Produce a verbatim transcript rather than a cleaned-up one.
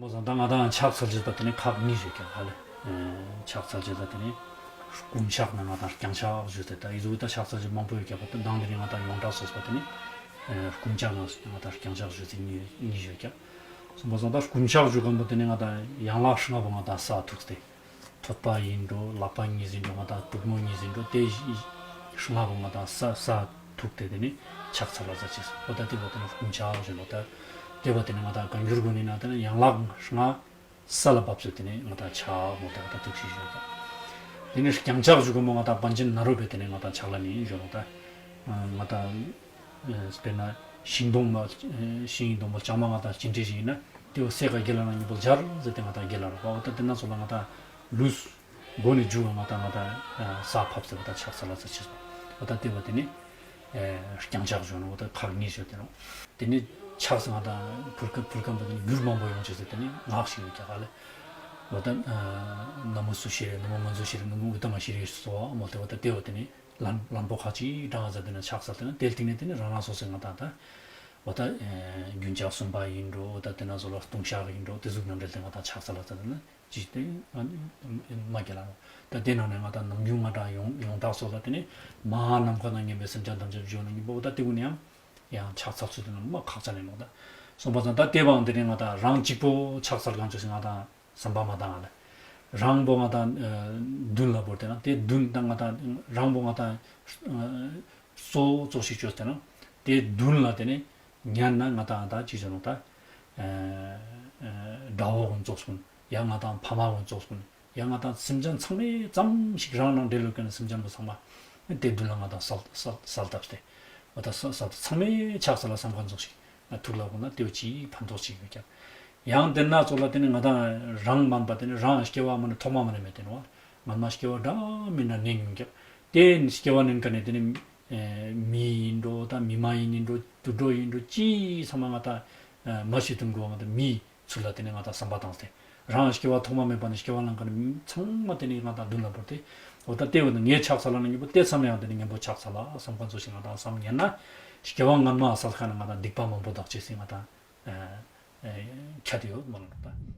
མོ་བཟང་ད་ང་དང་ཕྱག་འཚལ་རྒྱུ་ད་དེ་ནི་ཁག་གཉིས་ཡོད་ཀྱང་ཧ་ལེ། ཕྱག་འཚལ་རྒྱུ་ད་དེ་ནི་སྐུ་ཕྱག་ན་ང་དང་རྐྱང་ཕྱག་ཞུ་ཚེ་ད་ཨི་ཟུ་ད་ཕྱག་འཚལ་རྒྱུ་མང་པོ་ཡོད་ཀྱང་པ་ད་དང་དེ་ནི་ང་དང་ཡོངས་གྲགས་སོགས་པ་དེ་ནི་སྐུ་ཕྱག་ན་ང་དང་རྐྱང་ཕྱག་ཞུ་ཚེ་གཉིས་གཉིས་ཡོད་ཀྱང་། སོང་པ་བཟང་ད་སྐུ་ཕྱག་ཞུ་གམ་པ་དེ་ནི་ང་དང་ཡན་ལག་ལྔ་པོ་ང་དང་ས་ཐུག་སྟེ། ཐོད་པ་ཡིན་འགྲོ། ལག་པ་གཉིས་ཡིན་འགྲོ། ང་དང་གྲུག་མོ་གཉིས་ཡིན་འགྲོ། དེ་ལྔ་པོ་ང་དང་ས་ས་ཐུག་སྟེ་དེ་ནི་ཕྱག་འཚལ་ལ་ཟ་ཆེས་སོ། ད་དེ་བ་དེ་ནི་སྐུ་ཕྱག་ཞུ་ནོ། ད་དེ་བ་དེ་ནི་ང་དང་གང་འགྱུར་གོ་ནི་ན་དེ་ནི་ཡན་ལག་ལྔ་ས་ལ་བབས་སོ། དེ་ནི་ང་དང་ཕྱག་མོ་ད་ད་ཐུག་ཤིག་ཞུ་ད། དེ་ནི་རྐྱང་ཕྱག་ཞུ་གོ་མོ་ང་དང་པཎ་ཆེན་ནཱ་རོ་པའི་དེ་ནི་ང་དང་ཕྱག་ལ་ནི་ཞུ་ནོ། ད་ང་དང་དཔེར་ན་ཤིང་སྡོང་མ་ཤིང་སྡོང་མ་ལྕང་མ་ང་དང་ཅི་འདྲ་ཞིག་ཡིན་ན་དེ་བ་སེ་ག་དགེ་ལ་ན་ཉིན་པོ་སྦྱར་ཟེར་ཏེ་ང་དང་དགེ་ལ་རོ་པ་འོ་ད་དེ་ན་ཚོ་ལ་ང་དང་ལུས་སྒོ་ནས་འཇུག་ང་དང་ང་དང་ས་ཕབ་ཟེར་བ་དང་ཕྱག་ས་ལ་ས་ཆེ་སོ། འོ་ད་དེ་བ་དེ་ནི་རྐྱང་ཕྱག་ཞུ་ནོ། འོ་ད་ཁག་གཉིས་ཞུ་དེ་ནོ། དེ་ནི་ཕྱག་ས་ང་དང་ཕུར་ཁ་ཕུར་ཁམ་པ་དེ་ནི་འགྱུར་མང་པོ་ཡོང་ཆེ་ཟེར་དེ་ནི་ངག་ཞིག་ཡོད་ཀྱག་ལེ། འོ་ད་ན་མོ་སུ་ཤེས་རེད། ན་མོ་ང་ཚོ་ཤེས་རེད། ན་མོ་འུ་ད་མ་ཤེས་རེད་སོ། འོ་དེ་འོ་ད་དེ་བ་དེ་ནི། ལམ་ལམ་པོ་ཁ་ཅིག་དྲང་ཟ་དེ་ན་ཕྱག་ས་དེ་ན་དེ་སྟེང་ནས་དེ་ནི་རང་རང་སོ་སོའི་ང་དང་ད་འོ་ད་རྒྱུན་ཆགས་གསུམ་པ་ཡིན་འགྲོ། འོ་ད་དེ་ན་བཟོ་ལ་ལྟུང་བཤགས་ཡིན་འགྲོ། དེ་ཟུག་ནང་འབྲེལ་དེ་ང་དང་ཕྱག་ས་ལ་ས་དེ་ན་ཅི་སྟེ་མ་རྒྱལ་ལ་ད་དེ་ནང་ནས་ང་དང་ནམ་རྒྱུན་ང་དང་ཡོང་ཡོངས་གྲགས་སོ་ལ་དེ་ནི་མ་ནམ་མཁའ་ན་མཉམ་པའི་སེམས་ཅན་ཐམས་ཅད་བརྗོད་ན་ཉིན་པོ་འོ་ད་དེ་ཀུན་ནས་ཡང་ཡང་ཕྱག་ས་ཚུལ་དེ་ན་མ་ཁག་ཅན་ནས་ལོག་ད་སོང་པ་ཙང་ད་དེ་བའང་དེ་ནི་ང་དང་རང་གཅིག་པོ་ཕྱག་ས་གང་ཚོད་ཟིན་ང་དང་། བསམ་པ་མ་བཏང་ང་ལ། རང་པོ་ང་དང་མདུན་ལ་བོར་ཏེ་ན་དེ་མདུན་དང་ང་དང་རང་པོ་ང་དང་སོ་ཙོག་ཞིག་བཅོས་ཏེ་ན་དེ་མདུན་ལ་དེ་ནས་ཉན་ན་ང་དང་ང་དང་ཅི་བྱ་ནོ་ད་དགྲ་བོ་ཀུན་ཙོགས་ཀུན་ཡང་ང་དང་ཕ་མ་ཀུན་ཙོགས་ཀུན་ཡང་ང་དང་སེམས་ཅན་ཚང་མས་ཙམ་ཞིག་རང་ནང་འབྲེལ་ཡོད་མཁན་སེམས་ཅན་པོ་ཚང་མ་དེ་མདུན་ལ་ང་དང་སལ་སལ་སལ་བཏབ་སྟེ་ང་དང་སལ་སལ་ཚང་མས་ཕྱག་འཚལ་ལ་བསམ་ཁན་ཙོགས་ཤིག་ཐུགས་ལ་དགོངས་ན་དེ་བ་ཅིའི་ཕན་ཐོགས་ཅིག་ཡོད་ཀྱང་། ཡང་དེ་ན་ཚོ་ལ་དེ་ནི་ང་དང་རང་མན་པ་དེ་ནི་རང་སྐྱེ་བ་མ་ནི་ཐོག་མ་མ་ནི་མེད་དེ་ནོ། ང་མ་སྐྱེ་བ་འདྲ་མི་འདྲ་ནས་ཡོང་ཀྱང་། དེ་ནི་སྐྱེ་བ་ནི་ག་ནས་དེ་ནི་མི་ཡིན་འགྲོ་ད་མི་མ་ཡིན་ཡིན་འགྲོ་དུད་འགྲོ་ཡིན་འགྲོ་ཅི་ཚང་མ་ང་དང་མ་ཤི་དུ་འགྲོ་ང་དང་མི་ཚུལ་ལ་དེ་ནི་ང་དང་བསམ་པ་བཏང་སྟེ། རང་སྐྱེ་བ་ཐོག་མ་མེད་པ་ནས་སྐྱེ་བ་ལང་ཀ་ནས་ཚང་མ་དེ་ནི་ང་དང་མདུན་ལ་བོར་ཏེ། འོ་ད་ལྟེ་བ་ནི་ངས་ཕྱག་འཚལ་ལ་ནི་ཉིན་པོ་དེ་ཙམ་ཡང་དེ་ནི་ཉན་པོ་ཕྱག་འཚལ་ལ་བསམ་ཁན་ཚོ་ཞིག་ང་དང་བསམ་ཉན་ན། སྐྱེ་བ་སྔ་མ་བསལ་ཁ་ནི་ང་དང་སྡིག་པ་མང་པོ་དག་ཅེས་སི་ང་དང་ཁྱད་ཡོད་མ་ལོག་ད།